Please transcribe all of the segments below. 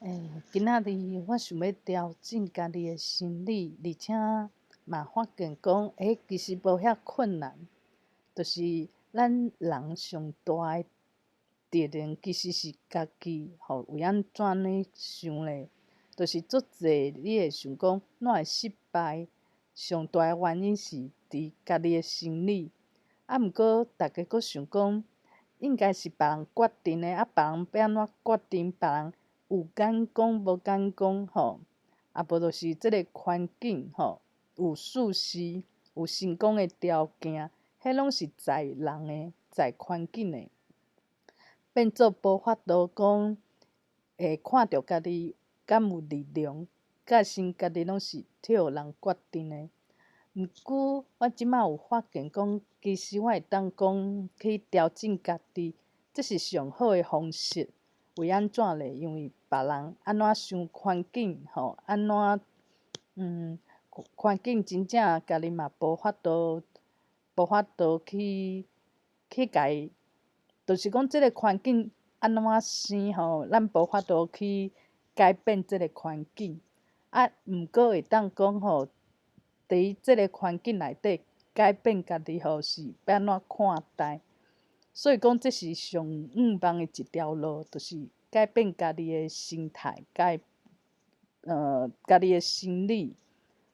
今仔日我想欲調整家己的心理，而且嘛發現講，其實無遐困難，就是咱人上大的敵人其實是家己，吼，為按怎按呢想咧？就是足濟你會想講，哪會失敗？上大的原因是佇家己的心理。啊，毋過逐家閣想講，應該是別人決定的，啊，別人欲按怎決定？別人有眼光無眼光吼，啊無就是這个環境吼，有事實，有成功的條件，彼攏是在人的，在環境的，變做無法度講會看著家己敢有力量，蓋先家己攏是替人決定的。毋過我這馬有發現講，其實我會當講去調整家己，這是上好的方式。為按怎咧？因為別人按怎想環境吼，按怎環境真正家己嘛無法度，無法度去共伊，就是講這个環境按怎生吼，咱無法度去改變這个環境。啊，毋過會當講吼，佇這个環境內底改變家己吼，是欲按怎看待？所以講，這是上向望的一條路，就是改變家己的心態，改家己的心理，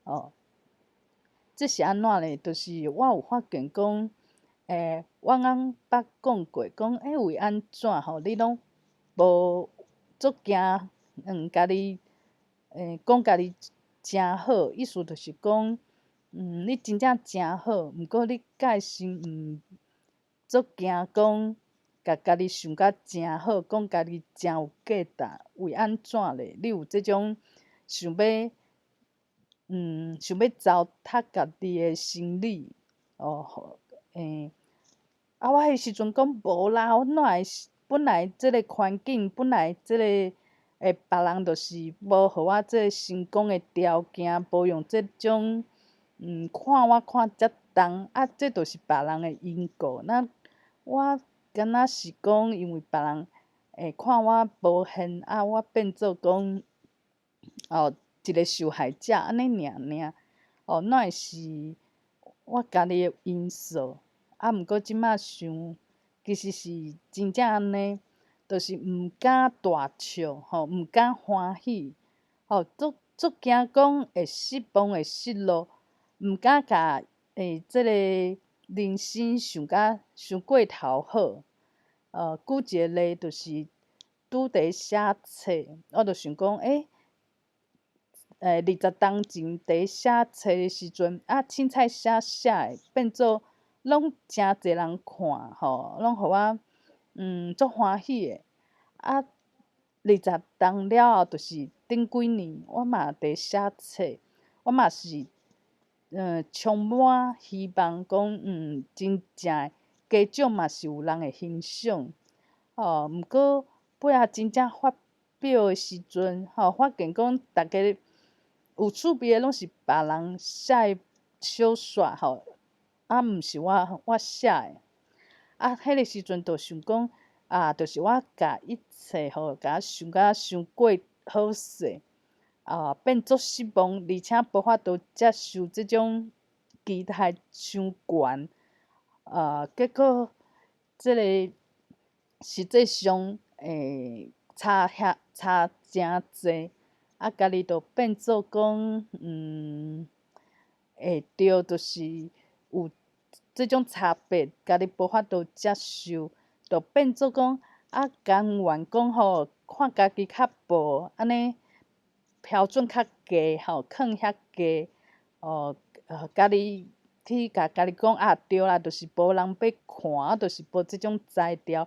哦。這是按怎咧？就是我有發現講，我翁捌講過，講為按怎吼，你攏無足驚，家己講家己誠好，意思就是講，你真正誠好，毋過你蓋先毋足驚講，共家己想甲誠好，講家己誠有價值，為按怎咧？你有這種想欲糟蹋家己的心理，哦，啊，我彼時陣講無啦，我哪會本來這个環境，本來這个別人就是無予我這个成功的條件，無用這種看我看遮重，啊，這就是別人的因果。那我敢若是講，因為別人會看我無現，啊，我變做講，哦，一个受害者按呢爾爾，哦，哪會是我家己的因素？啊，毋過這馬想，其實是真正按呢，就是毋敢大笑，吼，毋敢歡喜，吼，足足驚講會失望、會失落，毋敢共這个人生想甲傷過頭好。舉一个例，就是拄佇寫冊，我就想講，20冬前佇寫冊的時陣，啊，凊彩寫寫的，變做攏誠濟人看，吼，攏予我足歡喜的。啊，20冬了後，就是頂幾年，我嘛佇寫冊，我嘛是充滿希望，講真正加少嘛是有人會欣賞，吼。毋過尾仔真正發表的時陣，吼，發現講逐家有趣味的攏是別人寫的小說，吼，啊，毋是我寫的。啊，彼个時陣就想講，啊，就是我共一切吼，共想甲傷過好勢，啊，變足失望，而且無法度接受這種期待傷懸，啊，結果這個實際上差遐差誠濟，啊，家己就變做講，會著就是有這種差別，家己無法度接受，就變做講，啊，甘願講吼，看家己較薄，按呢標準較低吼，囥遐低，哦，家己去共家己講啊，對啦，就是無人欲看，就是無這種才調，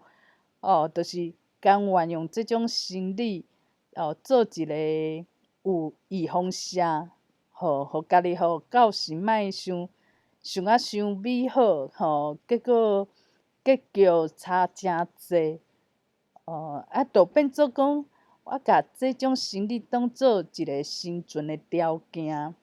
哦，就是甘願用這種心理，哦，做一个有預防射，予家己吼到時莫想想甲傷美好，吼，結果結局差誠濟，哦，啊，就變做講，我共這種心理當做一个生存的條件。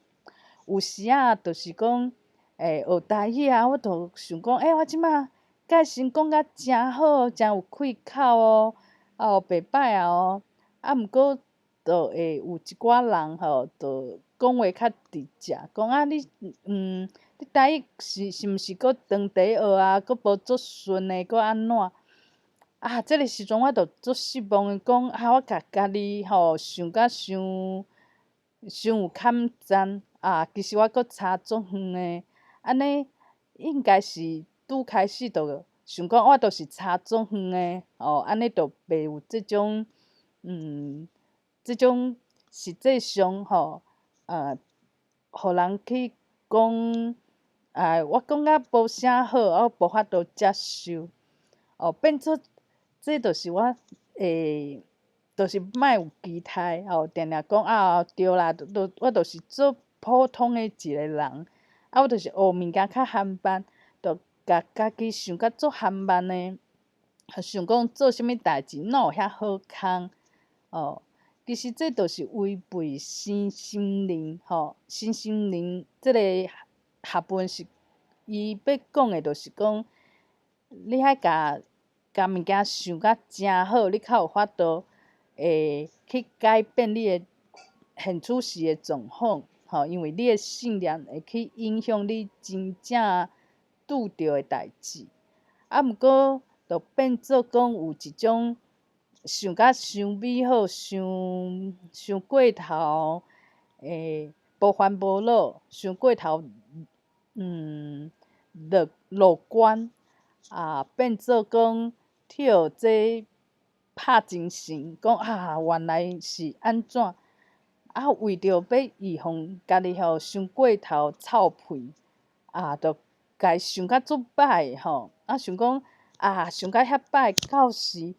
有時仔就是講，學台語啊，我就想講，我這馬蓋先講甲誠好，誠有氣口哦，哦，袂䆀啊哦，啊，毋過就會有一寡人吼，就講話較直接，講啊你你台語是毋是閣當地學啊？閣無足順的，閣按怎？啊，這个時陣我就足失望的，講啊，我共家己吼想甲傷傷有坎讚啊，其實我閣差足遠的。按呢應該是拄開始就想講，我就是差足遠的，哦，按呢就袂有這種實際上吼，予人去講，啊，我講甲無啥好，我無法度接受，哦，變做這就是我會，就是莫有期待，吼，定定講啊，對啦，都我就是做普通的一個人，啊，我就是學物件較緩慢，就共家己想甲足緩慢的，想講做啥物代誌哪有遐好康，哦，其實這就是違背身心靈，吼，身心靈這個學問是伊欲講的，就是講你愛共共物件想甲誠好，你較有法度會去改變你的現此時的狀況，吼，因為你的信念會去影響你真正拄著的代誌。啊，毋過就變做講有一種想甲傷美好、傷傷過頭，會無煩無惱，傷過頭，樂觀啊，變做講去予這拍精神，講啊，原來是按怎啊？為著欲預防家己吼傷過頭臭屁啊，就共想甲足歹吼，啊想講啊，想甲遐歹，到時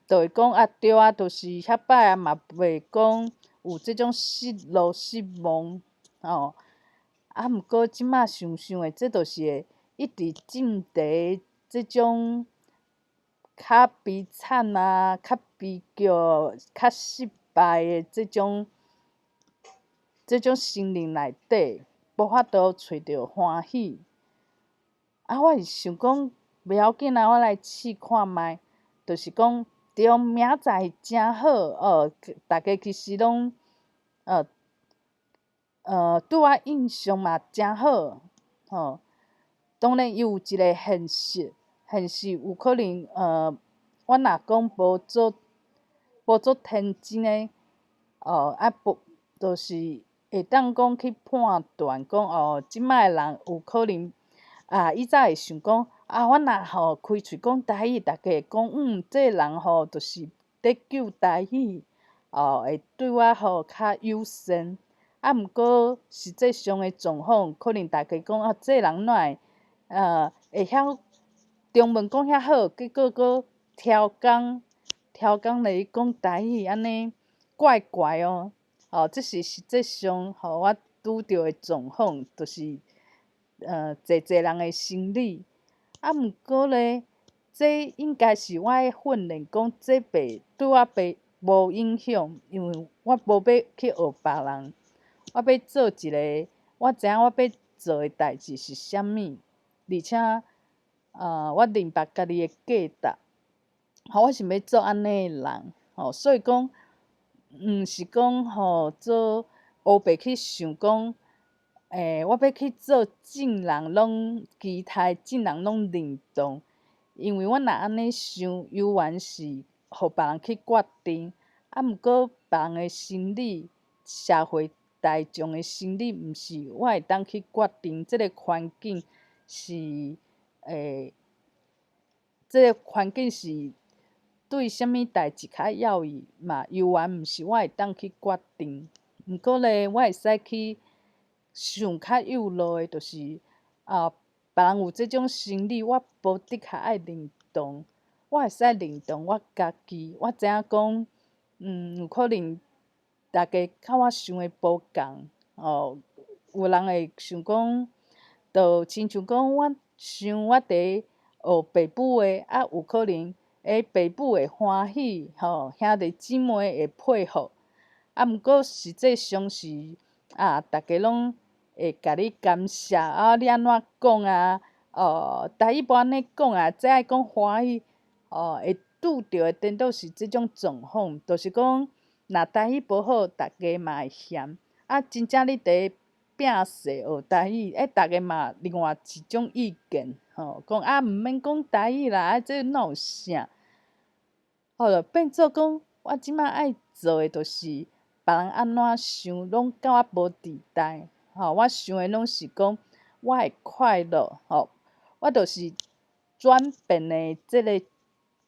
就會講啊對啊，就是遐歹啊，嘛袂講有這種失落失望吼。啊，毋過這馬想想的，這就是會一直浸佇這種較悲慘啊、較悲劇、較失敗的這種心靈內底，無法度揣著歡喜。啊，我是想講，袂要緊啊，我來試看覓，就是講對，明仔載誠好哦，逐家其實攏對我印象嘛誠好，吼。當然，伊有一個現實，現實有可能我若講無做天真的，哦啊無，就是會當講去判斷講哦，這擺的人有可能啊，以早會想講啊，我若吼開喙講台語，逐家會講這个人吼就是佇救台語，哦，會對我吼較友善。啊，毋過實際上的狀況，可能逐家講啊，這个人哪會會曉中文講遐好，結果閣超工超工咧講台語，按呢怪怪哦。哦，這是實際上予我拄著的狀況，就是濟濟人的心理。啊，毋過咧，這應該是我的訓練，講這袂對我袂無影響，因為我無欲去學別人，我欲做一個，我知影我欲做的代誌是啥物，而且我明白家己的價值，吼，我想欲做按呢的人，吼，所以講，毋是講吼做烏白去想講，我欲去做眾人攏期待，眾人攏認同，因為我若按呢想，猶原是予別人去決定，啊，毋過別人的心理，社會大眾的心理，毋是我會當去決定，這个環境是這个環境是對啥物代誌較要意嘛，猶原毋是我會當去決定。毋過咧，我會使去想較幼路的，就是啊，別人有這種心理，我無的確愛認同，我會使認同我家己。我知影講，有可能逐家佮我想的無仝，哦，有人會想講，就親像講，我想我佇學爸母的，啊，有可能爸母會歡喜，吼，兄弟姊妹會配合，啊，毋過實際上是啊，逐家攏會共你干涉，啊，你按怎講啊？哦，台語無按呢講啊，這愛講華語，哦，會拄著的顛倒是這種狀況，就是講，若台語無好，逐家嘛會嫌。啊，真正你佇拚勢學台語，欸，逐家嘛另外一種意見，吼，講啊，毋免講台語啦，啊，這哪有啥？好了，變做講，我這擺愛做的，就是別人按怎想，攏佮我無佇代。吼，我想的攏是講，我會快樂，吼，我就是轉變的這个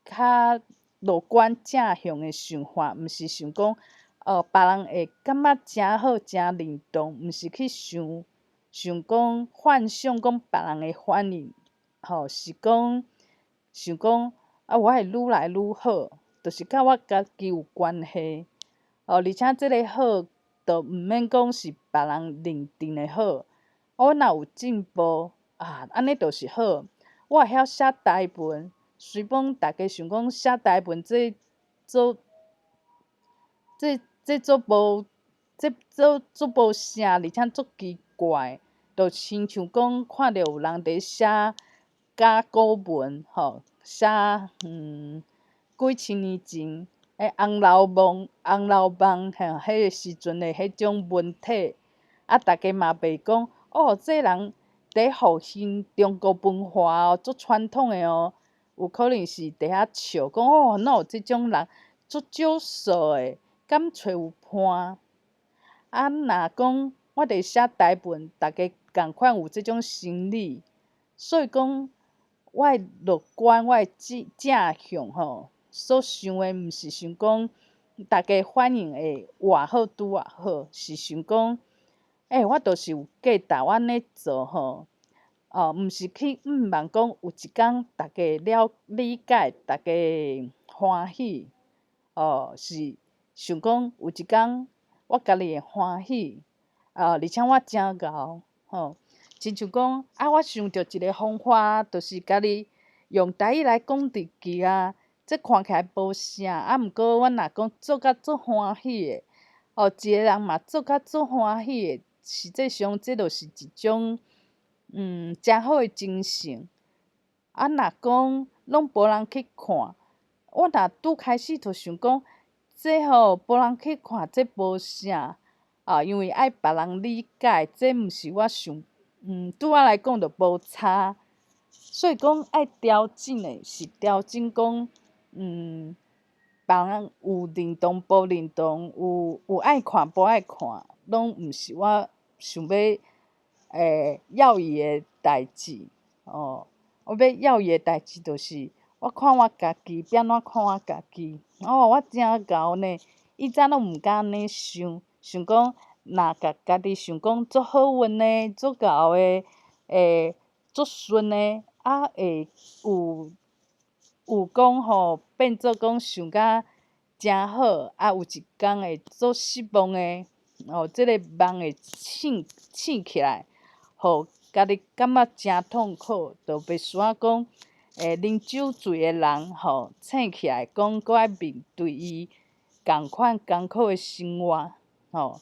較樂觀正向的想法，毋是想講，哦，別人會感覺誠好、誠認同，毋是去想想講幻想講別人的反應，吼，是講想講啊，我會愈來愈好，就是佮我家己有關係。哦，而且這个好，就毋免講是別人認定的好，我若有進步啊，按呢就是好。我會曉寫台文，雖講逐家想講寫台文這做這這做無這做做無啥，而且足奇怪，就親像講看著有人佇寫甲古文，吼，寫幾千年前的《紅樓夢》《紅樓夢》吼，彼个時陣的彼種文體，啊，逐家嘛袂講，哦，這人佇復興中國文化哦，足傳統的哦，有可能是佇遐笑講，哦，哪有這種人，足少數的，敢揣有伴？啊，若講我佇寫台文，逐家仝款有這種心理，所以講我的樂觀，我的正正向吼，所想的毋是想講逐家反應會偌好拄偌好，是想講，欸，我就是有價值，我按呢做吼，哦，毋是去向望講有一工逐家了理解，逐家會歡喜，哦，是想講有一工我家己會歡喜，啊，而且我誠𠢕，吼，親像講啊，我想著一个方法，就是家己用台語來講日記啊，這看起來無啥，啊，毋過我若講做甲足歡喜的，哦，一个人嘛做甲足歡喜的，實際上這就是一種誠好的精神。啊，若講攏無人去看，我若拄開始就想講，這吼無人去看，這無啥，啊，因為愛別人理解，這毋是我想，對我來講就無差。所以講愛調整的是調整講，別人有認同無認同，有愛看無愛看，攏毋是我想欲要伊的代誌，哦。我欲要伊的代誌，就是我看我家己，欲按怎看我家己。哦，我誠𠢕呢，以前攏毋敢按呢想，想講若共家己想講足好運的、足𠢕的、會足順的，啊會有有講吼變做講想甲誠好，啊有一工會足失望的，哦，這个夢會醒醒起來，予家己感覺誠痛苦，就袂輸仔講，啉酒醉的人吼，醒起來講閣愛面對伊仝款艱苦的生活，吼。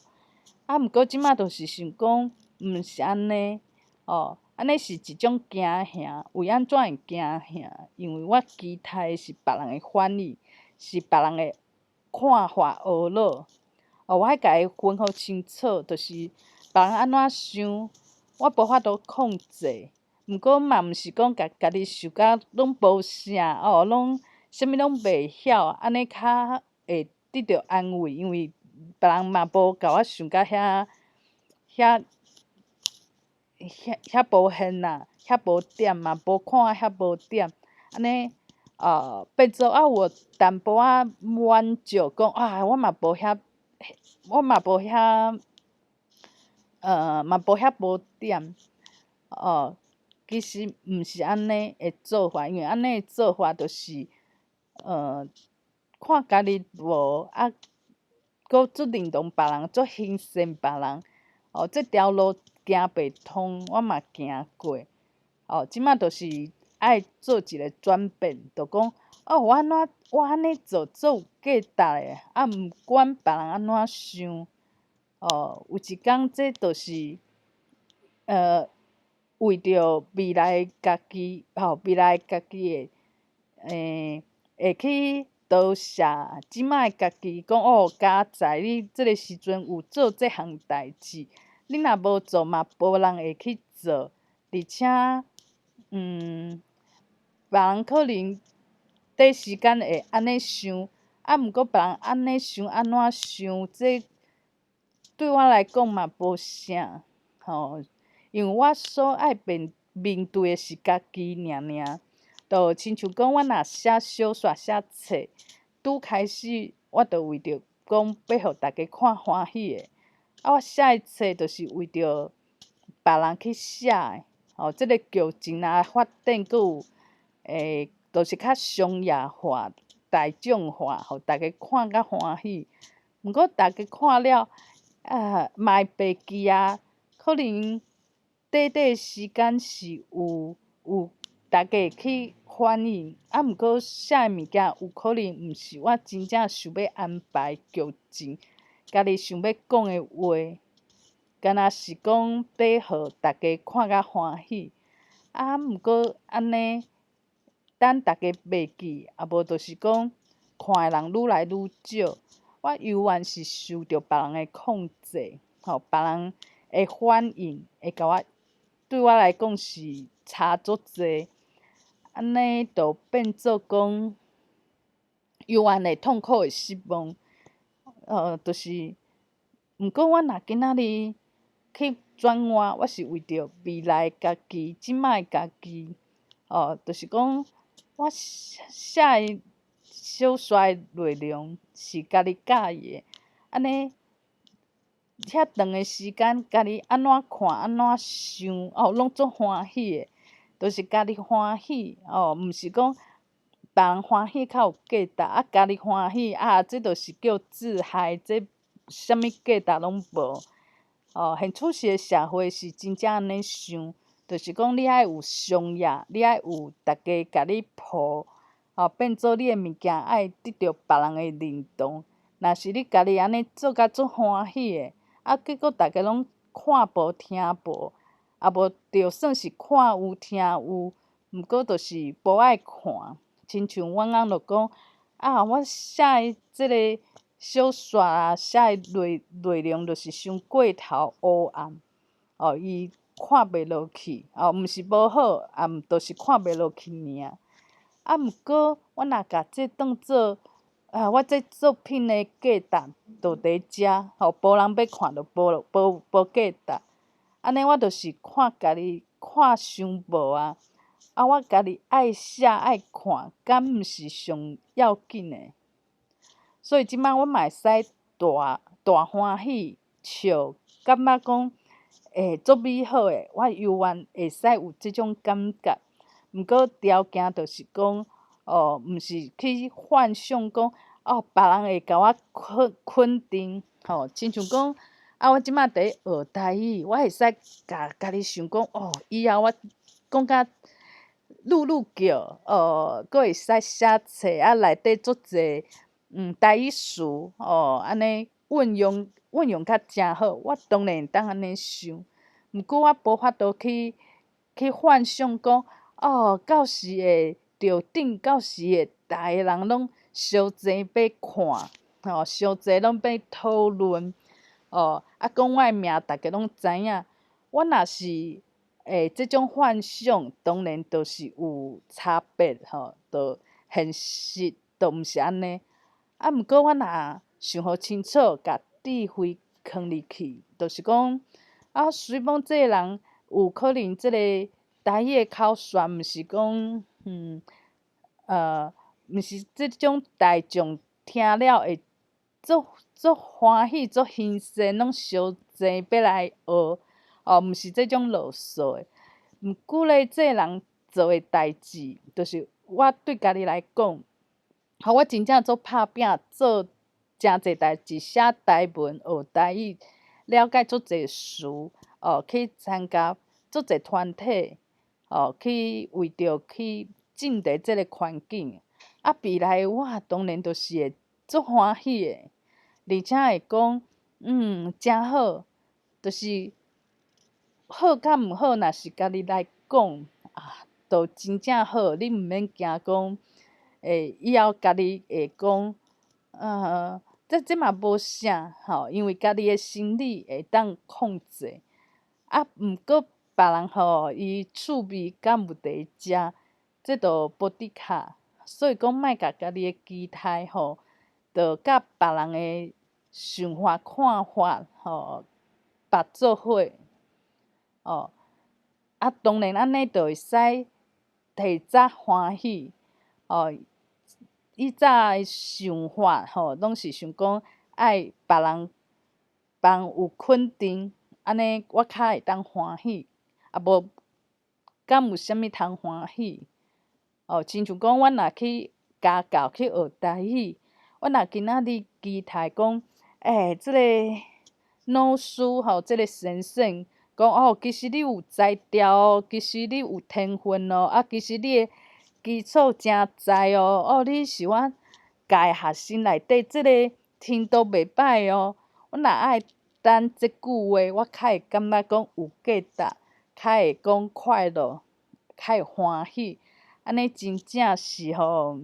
啊，毋過這馬就是想講，毋是按呢，哦，按呢是一種驚嚇。為按怎會驚嚇？因為我期待的是別人的反應，是別人的看法懊惱。哦，我愛共伊分予清楚，就是別人按怎想，我無法度控制。毋過嘛，毋是講共家己想甲攏無啥，哦，攏啥物攏袂曉，按呢較會得著安慰，因為別人嘛無共我想甲遐遐遐遐無現啦，遐無點嘛，無看我遐無點，按呢，變做啊有淡薄仔滿足，講啊，我嘛無遐，我嘛無遐，嘛無遐無點，哦，其實毋是按呢的做法，因為按呢的做法就是，看家己無啊，閣足認同別人，足欣羨別人，哦，這條路行袂通，我嘛行過，哦，這馬就是愛做一个轉變，就講，哦，我按怎我按呢做做有價值的，啊，毋管別人按怎想，哦，有一工這就是，為著未來家己，吼，未來家己會，會去多謝這擺家己講哦，佳哉，你這个時陣有做這項代誌，你若無做嘛，無人會去做，而且，別人可能短時間會按呢想，啊，毋過別人按呢想，按怎想，這對我來講嘛無啥，吼，因為我所愛面對的是家己爾爾，就親像講，我若寫小說、寫冊，拄開始我就為著講欲予大家看歡喜的，啊，我寫的冊就是為著別人去寫的，吼，這个劇情啊發展閣有，就是較商業化、大眾化，予大家看較歡喜。毋過大家看了，啊，嘛會袂記啊，可能短短時間是有大家會去反應，啊，毋過寫的物件有可能毋是我真正想欲安排劇情，家己想欲講的話，敢若是講欲予大家看較歡喜。啊，毋過按呢，等大家袂記，啊無就是講看的人愈來愈少。我猶原是受著別人的控制，吼，別人的反應會共我，對我來講是差足濟。按呢就變做講，猶原會痛苦會失望，就是，毋過我若今仔日去轉換，我是為著未來家己，這擺家己，哦，就是講我寫的小說的內容是家己佮意的，按呢遐長的時間，家己按怎看按怎想，哦，攏足歡喜的，就是家己歡喜，哦，毋是講別人歡喜較有價值，啊，家己歡喜啊，這就是叫自嗨，這啥物價值攏無。哦，現此時的社會是真正按呢想，就是講你愛有商業，你愛有大家共你抱，哦，變做你的物件愛得著別人的認同。若是你家己按呢做甲足歡喜的，啊，結果大家攏看無聽無，啊無就算是看有聽有，毋過就是無愛看。親像阮翁就講，啊，我寫的這个小說啊，寫的內容就是傷過頭黑暗，哦，伊看袂落去，哦，毋是無好，啊，毋就是看袂落去爾。啊，毋過我若共這當做，啊，我這作品的價值就佇遮，吼，無人欲看就無價值。按呢，我就是看家己看傷無啊，啊，我家己愛寫愛看，敢毋是上要緊的？所以這擺我嘛會使大大歡喜笑，感覺講足美好的，我猶原會使有這種感覺。毋過條件就是講，哦，毋是去幻想講，哦，別人會共我肯定，吼，親像講，啊，我這擺佇咧學台語，我會使共家己想講，哦，以後我講甲愈愈叫，哦，閣會使寫冊，啊，內底足濟台語詞，哦，按呢運用較誠好，我當然會當按呢想。毋過我無法度去幻想講，哦，到時會著頂，到時會逐个人攏相爭欲看，吼，相濟攏欲討論，哦，啊，講我的名，逐家攏知影。我若是這種幻想，當然就是有差別吼，就現實就毋是按呢。啊，毋過我若想予清楚，共智慧囥入去，就是講，啊，雖罔這个人有可能這个台語的口說，毋是講，毋是這種大眾聽了會足足歡喜、足興奮，攏相爭欲來學，哦，毋是這種路數的。毋過咧，這个人做的代誌，就是我對家己來講，予我真正足拍拚，做誠濟代誌，寫台文、學台語，了解足濟詞，哦，去參加足濟團體，哦，去為著去進佇這个環境。啊，未來我當然就是會足歡喜的，而且會講，誠好，就是好佮毋好，若是家己來講，啊，就真正好，你毋免驚講，會以後家己會講，這嘛無啥吼，因為家己的心理會當控制。啊，毋過別人吼，伊趣味敢有佇遮，這就無得卡。所以講，莫共家己的期待吼，就佮別人的想法看法吼，綁做伙。哦，啊，當然按呢就會使提早歡喜。哦，以早的想法吼，攏是想講愛別人別人有肯定，按呢我較會當歡喜。啊無，敢有啥物通歡喜？哦，親像講，阮若去家教去學台語，阮若今仔日期待講，欸，這個老師吼，這個先生講哦，其實你有才調哦，其實你有天分哦，啊，其實你的基礎誠在哦，哦，你是阮教的學生內底這個程度袂䆀哦。阮若愛等這句話，我較會感覺講有價值，較會講快樂，較會歡喜。按呢真正是吼，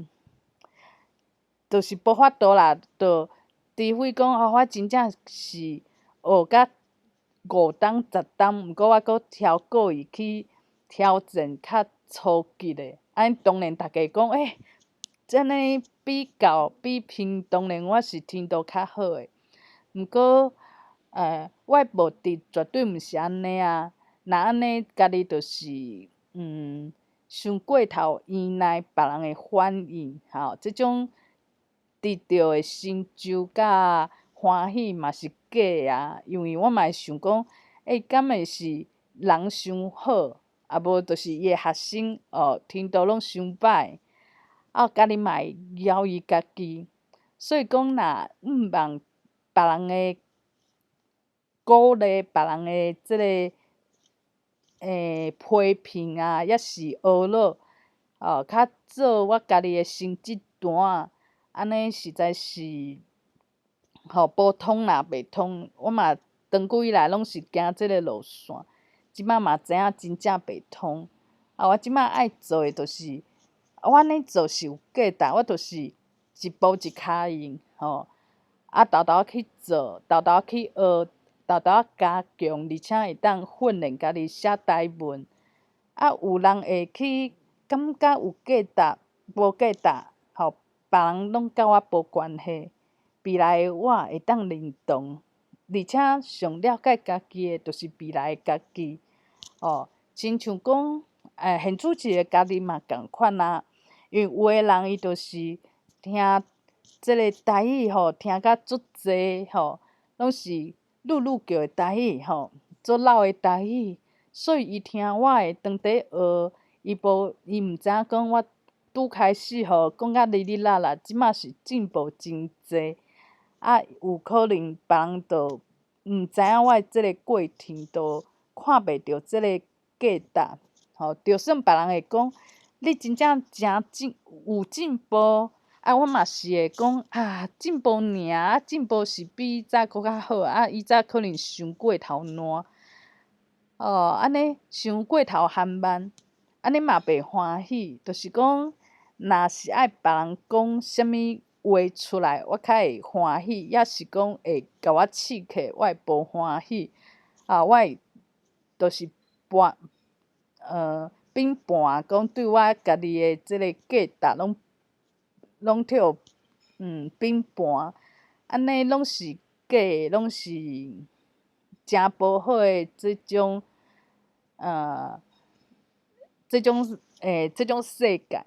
就是無法度啦，就除非講哦，我真正是學甲5冬10冬，毋過我閣超過伊去挑戰較初級的，按呢當然逐家講，欸，按呢比較比拼，當然我是程度較好的。毋過，我的目的絕對毋是按呢啊！若按呢，家己就是傷過頭依賴別人的反應，吼，這種得著的成就佮歡喜嘛是假的啊！因為我嘛會想講，欸，敢會是人傷好，啊無就是伊的學生哦，程度攏傷䆀，啊，家己嘛會枵伊家己。所以講，若毋望別人的鼓勵，別人的這個批評啊，抑是呵咾，哦，較做我家己的成績單，按呢實在是，吼，無通啦，袂通。我嘛長久以來攏是行這个路線，這擺嘛知影真正袂通。啊，我這擺愛做的就是，我按呢做是有價值，我就是一步一跤印，吼，啊，沓沓去做，沓沓去學，沓沓加強，而且會當訓練家己寫台文。啊，有人會去感覺有價值，無價值，吼，別人攏佮我無關係。未來的我會當認同，而且上了解家己的，就是未來的家己。哦，親像講，現主持的家己嘛仝款啊。因為有的人伊就是聽這个台語吼，聽甲足濟吼，攏是魯魯叫的台語吼，足老的台語，所以伊聽我的當佇學，伊無伊毋知影講我拄開始吼講甲哩哩啦啦，這馬是進步真濟。啊，有可能別人就毋知影我的這个過程，就看袂著這个價值，吼，就算別人會講，你真正誠進有進步，啊，我嘛是會講啊，進步爾，啊，進步是比以早閣較好，啊，以早可能傷過頭爛，哦，按呢傷過頭緩慢，按呢嘛袂歡喜，就是講，若是愛別人講啥物話出來，我較會歡喜，抑是講會共我刺激，我會無歡喜，啊，我會就是盤，評判講對我家己的這个價值攏攏予評判，按呢攏是假的，攏是誠無好的這種世界。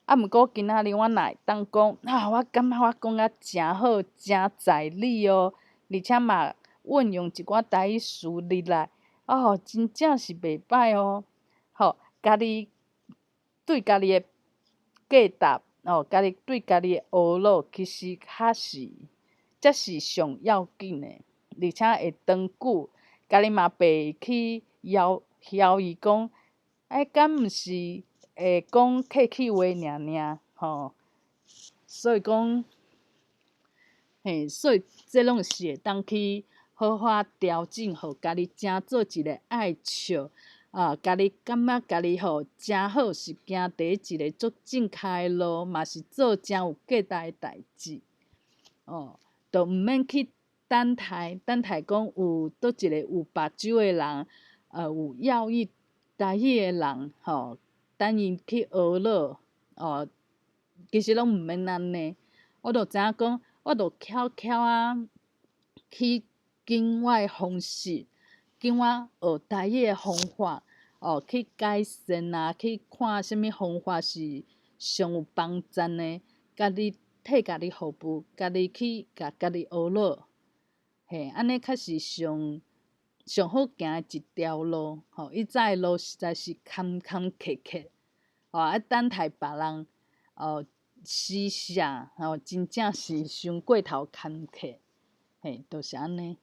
啊，毋過今仔日我若會當講，啊，我感覺我講甲誠好，誠在理哦，而且嘛運用一寡台語詞入來，哦，真正是袂䆀哦。吼，家己對家己的價值，哦，家己對家己的呵咾，其實較是，才是上要緊的，而且會長久。家己嘛袂去枵枵伊講，欸，敢毋是會講客氣話爾爾，吼。所以講，嘿，所以這攏是會當去好好調整，予家己成做一个愛笑，啊，家己感覺家己吼誠好，是行佇一個足正確的路，嘛是做誠有價值的代誌。哦，就毋免去等待，等待講有佗一個有目睭的人，有要意台語的人，吼，等𪜶去學落，哦，其實攏毋免按呢。我就知影講，我就巧巧啊去揀我的方式，揀我學台語的方法，哦，去改善啊，去看啥物方法是上有幫助的，家己替家己服務，家己去共家己學落，嘿，按呢較是上上好行的一條路，吼，以早的路實在是坎坎坷坷，哦，愛等待別人，哦，施捨，吼，真正是傷過頭坎坷，嘿，就是按呢。